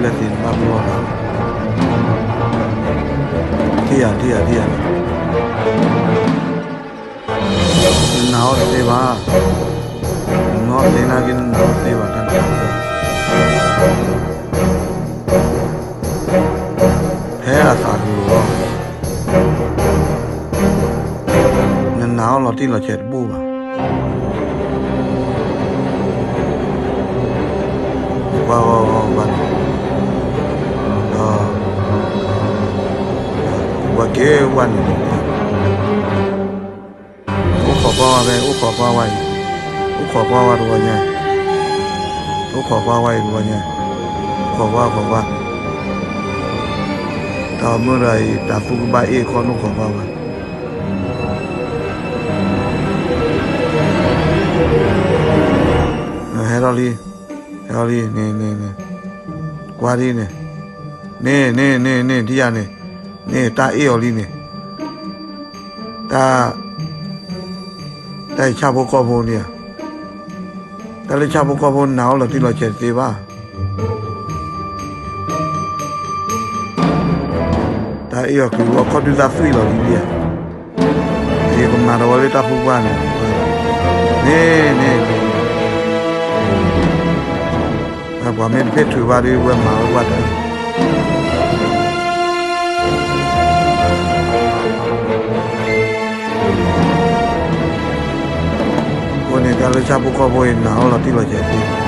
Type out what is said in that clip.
လဲၣ်သ့ၣ်နဘၣ်ပလီၢ်သး, ထံၣ်ယၤ ထံၣ်ယၤ ထံၣ်ယၤ, နနာ်အီၤတသ့ဘၣ်, နနီၢ်သ့နာ်က့ နနာ်အီၤတသ့ဘၣ် တၢ်တခါ, ဖဲအသးကလိၤလီၤ, နနာ်အီၤလီၤတံၢ်လီၤဆဲးတဘူၣ်ဘၣ်. ဝါဝါဝါဝါန့ၣ်, ဒီး ဝဲက့ၤဝါန့ၣ်န့ၣ်, အိၣ်ခိးကွၢ်ဝါဖဲ အိၣ်ခိးကွၢ်ဝါအံၤ, အိၣ်ခိးကွၢ်ဝါတဝီညါ, အိၣ်ခိးကွၢ်ဝါအံၤတဝီညါ, ခိးကွၢ် ခိးကွၢ်, တၢ်မုၢ်တဂၤအံၤ တၢ်သူကဘၣ်အ့ၣ်ခီ နအိၣ်ခိးကွၢ်ဝါ ဟဲထီၣ်လံ, ဟဲထီၣ်လံ, န့ၣ် န့ၣ် န့ၣ်, ကွၢ်ဒ်န့ၣ်, န့ၣ် န့ၣ် န့ၣ် န့ၣ် ထံၣ်ယၤန့ၣ်, န့ၣ် တၢ်အ့ၣ်အီၤလံန့ၣ်, တၢ် တၢ်အံၤဆၣ်ဖိကီၢ်ဖိန့ၣ်ဧါ, တၢ်လၢဆၣ်ဖိကီၢ်ဖိနာ်အီၤလီၤတံၢ်လီၤဆဲးတသ့ဘၣ်. တၢ်အ့ၣ်အီၤကလုၢ်လီၤခီၣ်ဒုသးသွံၣ်လီၤလံဒ်ဧါ, ယကမၤဒီးဝဲလၢတၢ်ဖုပှၢ်န့ၣ်, န့ၣ် န့ၣ် န့ၣ်, ပှၤမ့ၢ်တဖ့ၣ်ထုးဘၣ်ဒီး ဝဲမၤဝဲပှၢ်တၢ် အဃိန့ၣ် တၢ်လၢဆၣ်ဖိကီၢ်ဖိအံၤ နာ်အီၤလီၤတံၢ်လီၤဆဲးတသ့